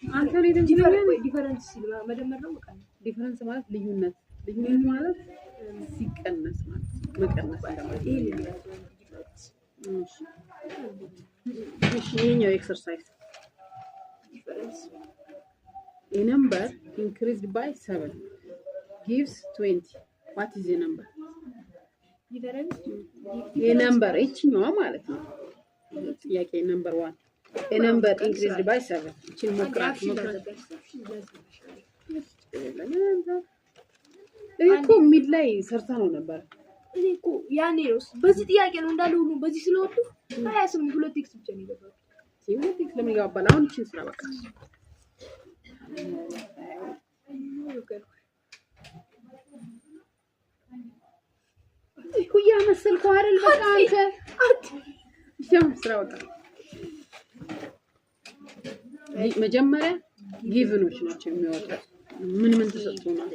አንተ ነው የተንችለኝ። Difference ሲል መደመር ነው መቀነስ? Difference ማለት ልዩነት፣ ልዩነት ማለት ሲቀነስ ማለት መቀነስ እንደማለት ነው። ይሄን ነው difference። እሺ እሺ፣ ይሄኛው exercise Difference. A number increased by 7 gives 20. What is a number? Difference. A number ይችኛዋ ማለት ነው። ጥያቄ number 1, a number increased by 7። ይችን ሞክራት ሞክራት። እኔ እኮ mid ላይ ሰርታ ነው ነበር። እኔ እኮ ያኔ ነው በዚህ ጥያቄ ነው እንዳለ ሁሉ በዚህ ስለወጡ 28 ሁለት X ብቻ ነው የገባው። ሲሆን X ለምን ይገባል? አሁን ይችን ስራ በቃ። እኮ እያመሰልከው አይደል? በቃ አንተ ይችን ስራ በቃ። መጀመሪያ given ኦች ናቸው የሚወጡት። ምን ምን ተሰጥቶናል?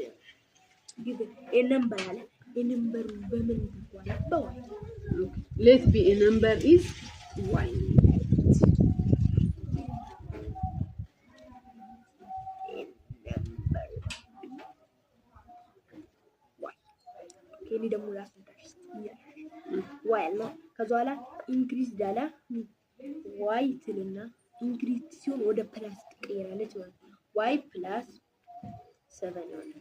Given a number አለ። A number ኡ በምን ተኳለ? በ Y። Let be a number is Y. A number Y። Okay፣ እኔ ደግሞ ላስረዳሽ እስኪ እያልሽ Y አለ። ከዛ በኋላ increase ዳላ Y ትልና increase ሲሆን ወደ plus ትቀየራለች ማለት ነው። Y plus 7 ይሆናል።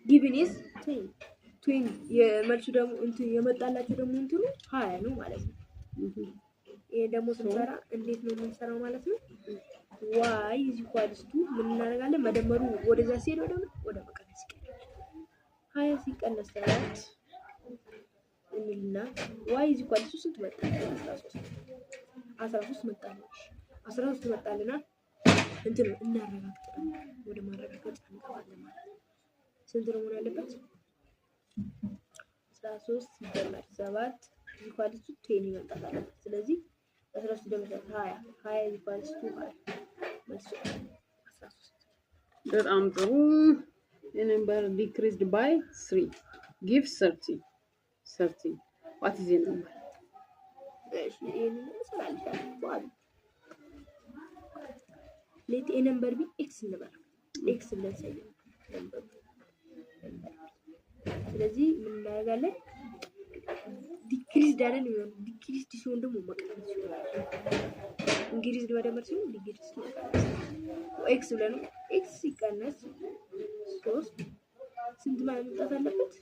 Given is 20። የመልሱ ደግሞ እንትን የመጣላቸው ደግሞ እንትኑ 20 ነው ማለት ነው። ይሄ ደግሞ ስንሰራ እንዴት ነው የምንሰራው ማለት ነው? Y is equals to ምን እናደርጋለን? መደመሩ ወደዛ ሲሄድ ወደ መቀነስ ይቀየራል። 20 ሲቀነስ 7 እንልና Y is equals to ስንት መጣ? 13። 13 መጣልን። 13 መጣልና እንትን እናረጋግጣለን። ወደ ማረጋገጥ እንገባለን ማለት ነው። ስንት ነው መሆን ያለበት? 13 ሲደመር 7 equals to 10 መምጣት አለበት። ስለዚህ 13 ሲደመር 7 20፣ 20 equals to 20፣ መልሱ 13። በጣም ጥሩ። A number decreased by 3 gives 30 30. What is a number? እሺ፣ ይሄንን እሰራልሻለሁ። በኋላ let a number be X እንበል። X ብለን ሰየም number ኡ number B። ስለዚህ ምን እናደርጋለን? Decreased አይደል የሚሆነው? Decreased ሲሆን ደግሞ መቀነስ ይሆናል። Increased መደመር ሲሆን decreased መቀነስ። X ብለን X ሲቀነስ 3 ስንት ማምጣት አለበት?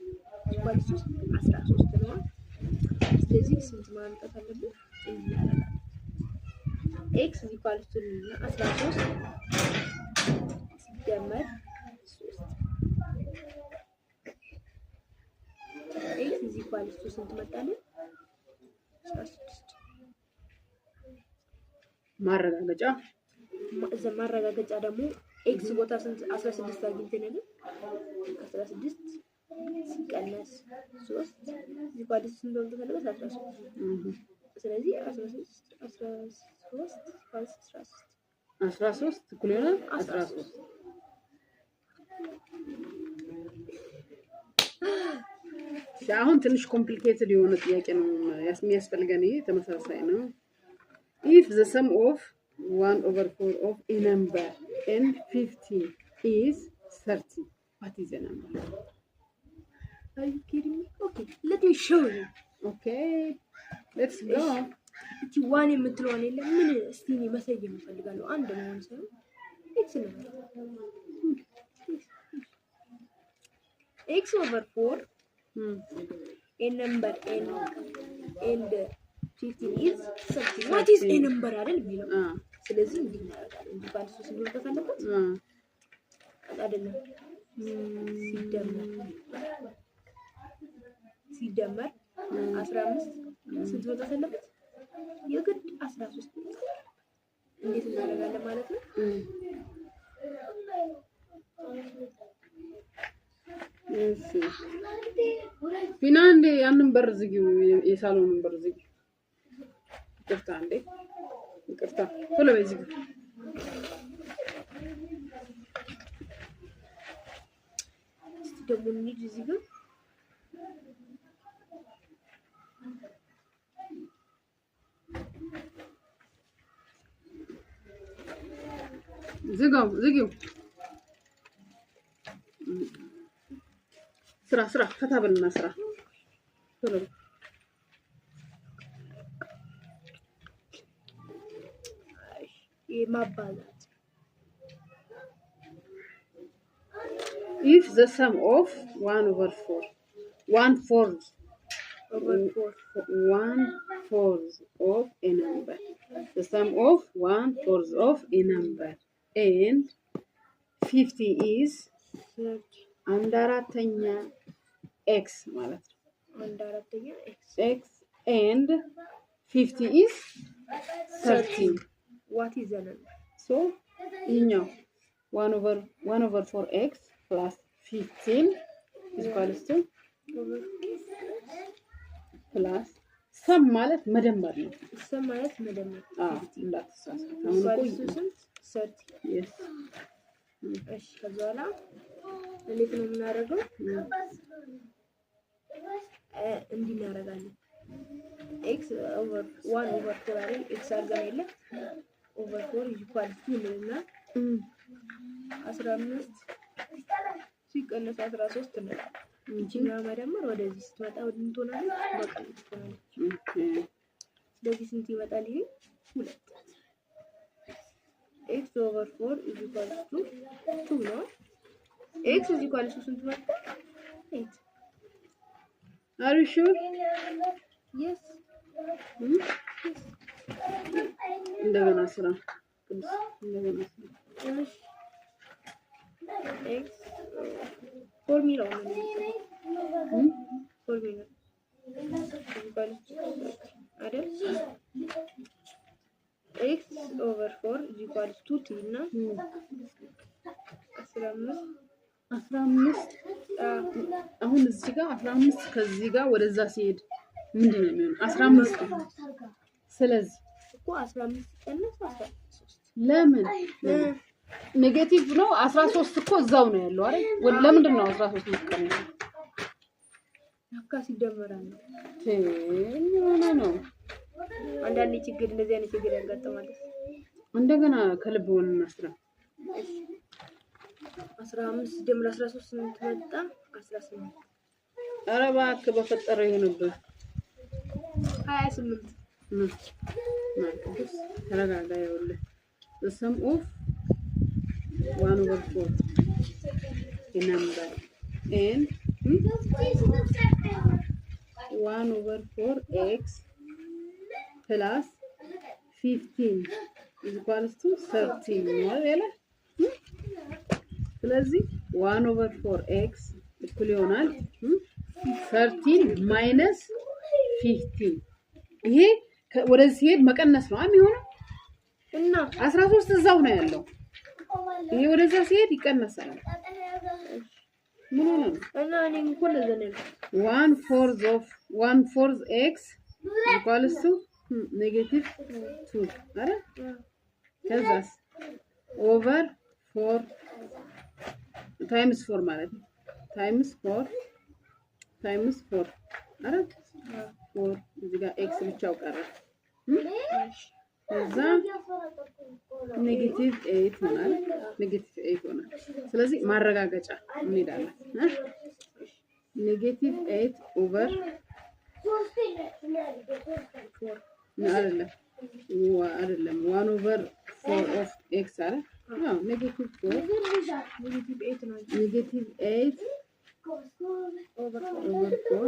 Equal 3 13 ነው። ስለዚህ ስንት ማምጣት አለበት? እናደርጋለን። X equal to 13 ሲደመር 3። X equal to ስንት መጣልን? 16። ማረጋገጫ። እዛ ማረጋገጫ ደግሞ X ቦታ ስንት 16 አግኝተናል። 16 ሲቀነስ 3 equal to ስንት መምጣት አለበት? 13። ስለዚህ 16 13 equal to 13። 13 እኩል ይሆናል 13። አሁን ትንሽ complicated የሆነ ጥያቄ ነው የሚያስፈልገን። ይሄ ተመሳሳይ ነው። If the sum of 1 over 4 of a number and 15 is 30, what is a number? Are you kidding me? Okay, let me show you. Okay, let's go. እቺ one የምትለዋን የለም ምን እስቲ እኔ መሰየም እፈልጋለሁ። አንድ መሆን ሳይሆን X ነው። X over 4 a number and 15 is 30. What is a number አይደል የሚለው? ስለዚህ እንዲህ እናደርጋለን። እንዲህ በአንድ ሶስት መምጣት አለበት አይደለም? ሲደመር ሲደመር 15 ስንት መምጣት አለበት? የግድ 13 መምጣት አለበት። እንዴት እናደርጋለን ማለት ነው? እሺ ፊና፣ እንዴ ያንን በር ዝጊው፣ የሳሎኑን በር ዝጊው። ይቅርታ እንዴ ይቅርታ፣ ቶሎ በይ ዝጊው። እስቲ ደግሞ እንሂድ እዚህ ጋር። ዝጋው፣ ዝጊው። ስራ ስራ፣ ፈታ በልና ስራ ቶሎ በል። ይሄ ማባዛት። If the sum of 1 over 4, 1 fourth over 4 1 fourth of a number, the sum of 1 fourth of a number and 50 is 30. 1/4 x ማለት ነው። 1/4 x. X and 50 is 13. What is the number? So ይህኛው 1 over 1 over 4 x plus 15 is equals to over plus sum ማለት መደመር ነው። Sum ማለት መደመር። አዎ፣ እንዳትሳሳት። አሁን እኮ Equals to ስንት? 30. Yes. እሺ፣ ከዛ በኋላ እንዴት ነው የምናደርገው? እንዲህ እናደርጋለን። X over 1 over 4 አይደል? X አድርገን የለ over 4 is equal to እንልና 15 ሲቀነስ 13 እንላለን። ይችኛዋ መደመር ወደዚህ ስትመጣ ወደ ምን ትሆናለች? በቀኝ ትሆናለች። ስለዚህ ስንት ይመጣል? ይሄ 2 x over 4 is equal to 2 ነው። X is equal to ስንት መጣ? 8. Are you sure? Yes. እንደገና ስራ ቅዱስ፣ እንደገና ስራ። እሺ፣ x ፎርሙላው ነው። Formula is equal to አይደል? X over 4 is equal to 2 እና 15. 15። አሁን እዚህ ጋር 15 ከዚህ ጋር ወደዛ ሲሄድ ምንድን ነው የሚሆነው? 15 ነው። ስለዚህ እኮ 15 ሲቀነስ 13። ለምን negative ነው? 13 እኮ እዛው ነው ያለው አይደል? ለምንድን ነው 13 የምትቀንሰው? ለካ ሲደመራል ነው። የሆነ ነው። አንዳንዴ ችግር እንደዚህ አይነት ችግር ያጋጥማል። እንደገና ከልብ ሆነና ስራ። 15 ሲደምር 13 ስንት መጣ? 18። ኧረ እባክህ በፈጠረ ይሁንብህ። 28። ና ና ቅዱስ ተረጋጋ። ይኸውልህ the sum of 1 over 4 a number and 1 over 4 x plus 15 is equals to 13 ነው አይደል? ስለዚህ 1 over 4 x እኩል ይሆናል 13 minus 15። ይሄ ወደዚህ ሲሄድ መቀነስ ነው የሚሆነው። እና 13 እዛው ነው ያለው። ይሄ ወደዛ ሲሄድ ይቀነሳል። ምን ሆነ ነው? እና እኔ እኮ እንደዛ ነው ያልኩት። One fourth of one fourth x equals to negative two አይደል? ከዛስ over four times four ማለት ነው። Times four times four አይደል? Four እዚህ ጋር x ብቻው ቀረ። ከዛ negative eight ሆናል። Negative eight ሆናል። ስለዚህ ማረጋገጫ እንሄዳለን። Negative eight over four. አይደለም አይደለም፣ one over four of x አለ። አዎ፣ negative four. Negative eight ነው። Negative eight over over four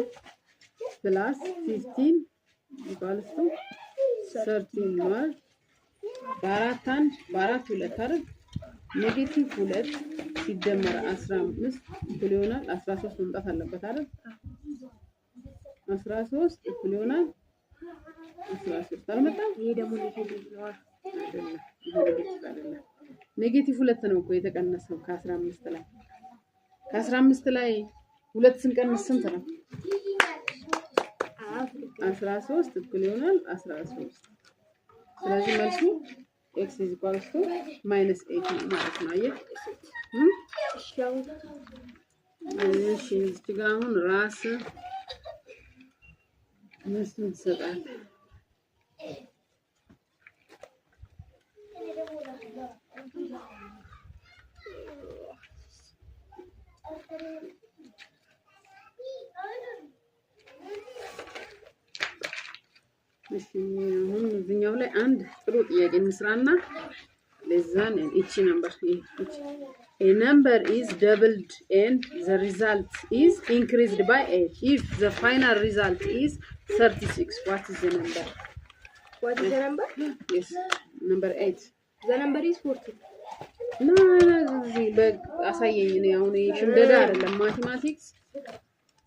plus 15 equals to 13 ማለት በአራት አንድ በአራት ሁለት አይደል? Negative ሁለት ሲደመር 15 እኩል ይሆናል 13 መምጣት አለበት አይደል? 13 እኩል ይሆናል 13 አልመጣም? ይሄ ደግሞ negative ነው። አይደለም፣ ይሄ negative አይደለም። Negative ሁለት ነው እኮ የተቀነሰው ከ15 ላይ። ከ15 ላይ ሁለት ስንቀንስ ስንት ነው? አዎ፣ ትክክል። 13 እኩል ይሆናል 13። ስለዚህ መልሱ x is equals to minus eight ነው ማለት ነው። አየህ? እሺ፣ አሁን እሺ፣ እዚህ ጋር አሁን ራስ መልሱን ትሰጣለህ። እሺ፣ አሁን እዚህኛው ላይ አንድ ጥሩ ጥያቄ እንስራና ለዛን እቺ number፣ እቺ A number is doubled and the result is increased by 8. If the final result is 36, what is the number? What is the number? Yes, number 8. The number is 14. ና እዚህ አሳየኝ። እኔ አሁን ይሄ ሽምደዳ አይደለም፣ mathematics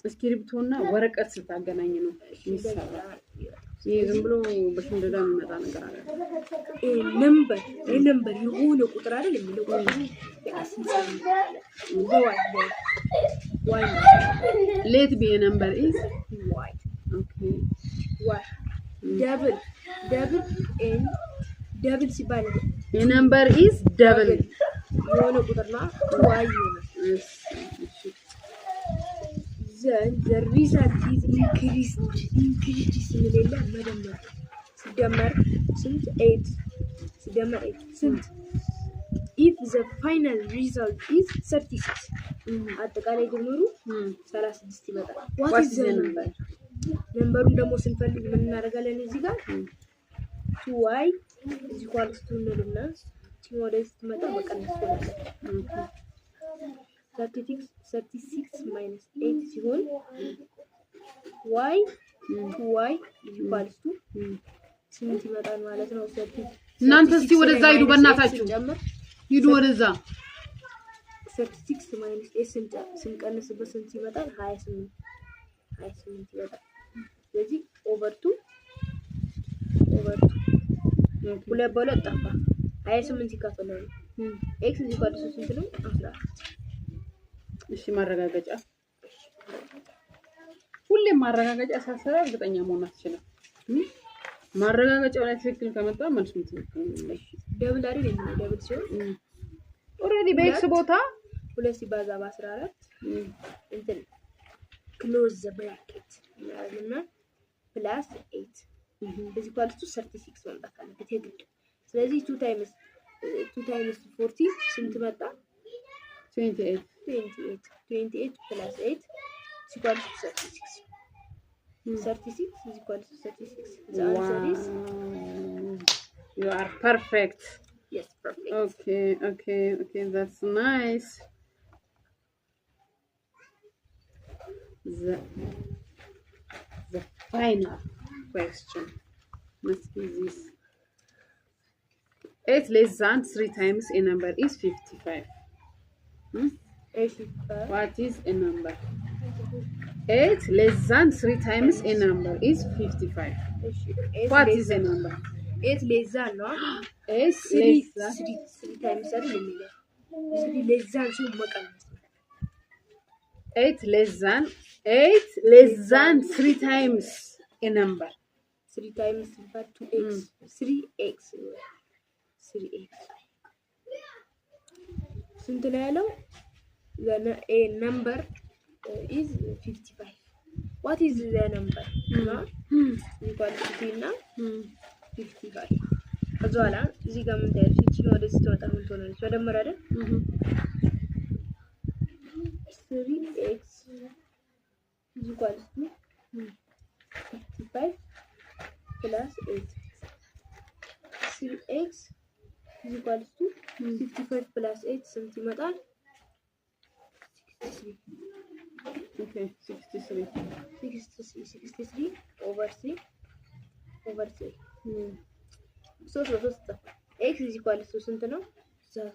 እስክሪብቶና ወረቀት ስታገናኝ ነው የሚሰራ። ይሄ ዝም ብሎ በሽምደዳ የሚመጣ ነገር አለ። Number number የሆነ ቁጥር አይደል የሚለው፣ ቁጥሩ በቃ ስንት በ y y Let be number is y Okay. y double double and double ሲባል Number is double. የሆነ ቁጥር ነው፣ y ይሆናል። Then the result is increased. Increased ስንል የለ መደመር፣ ሲደመር ስንት? Eight ሲደመር eight ስንት? If the final result is 36፣ አጠቃላይ ድምሩ 36 ይመጣል። What What is is the the number? Number ኡን ደግሞ ስንፈልግ ምን እናደርጋለን? እዚህ ጋር two y is equals to እንልና ቺ ወደዚህ ስትመጣ መቀነስ ትሆናለች። 36 minus 8 ሲሆን y two y is equals to ስንት ይመጣል ማለት ነው? እናንተ እስቲ ወደዛ ሂዱ፣ በእናታችሁ። ስንጨምር ሂዱ ወደዛ። 36 minus 8 ስንቀንስበት ስንት ይመጣል? 28፣ 28 ይመጣል። ስለዚህ over two over two ሁለት በሁለት ጠፋ። 28 ይካፈላሉ። x is equals to ስንት ነው? 14። እሺ፣ ማረጋገጫ። ሁሌም ማረጋገጫ ሳሰራ እርግጠኛ መሆን አትችልም። ማረጋገጫው ላይ ትክክል ከመጣ መልሱም ትክክል ነው። Double አይደል የሚለው፣ double ሲሆን Already በ x ቦታ ሁለት ሲባዛ በ14 እንትን close the bracket እናደርግና plus 8 is equals to 36 መምጣት አለበት የግድ። ስለዚህ 2 times 14 ስንት መጣ? 28። 28። 28 plus 8 is equals to 36። 36 is equals to 36. The answer is You are perfect. Yes, perfect. Okay, that's nice. The final question must be this. 8 less than 3 times a number is 55. Hmm? 8 ሲባል What is a number? 8 less than 3 times a number is 55. እሺ፣ 8 What less is a number? 8 less than ነው። 8 3 less than 3 times አይደል የሚለው፣ 3 less than ሲሆን መቀነስ ነው። 8 less than, 8 less than 3 times a number. 3 times ሲባል 2 x 3 x 3 x ስንት ነው ያለው? A number is 55. What is the number? እና equal to እና 55። ከዛ በኋላ እዚህ ጋር ምን ታያለሽ? ይቺ ወደዚህ ስትመጣ ምን ትሆናለች? መደመር አይደል? 3 x is equals to 55 plus 8. 3 x is equals to 55 plus 8 ስንት ይመጣል? 63. Okay, 63. 63፣ 63 over 3 over 3 ሶስት በሶስት ጠፋ። x is equals to ስንት ነው? 3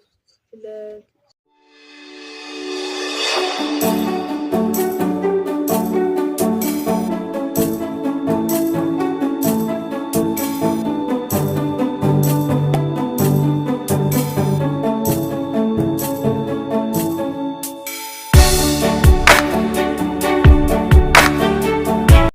2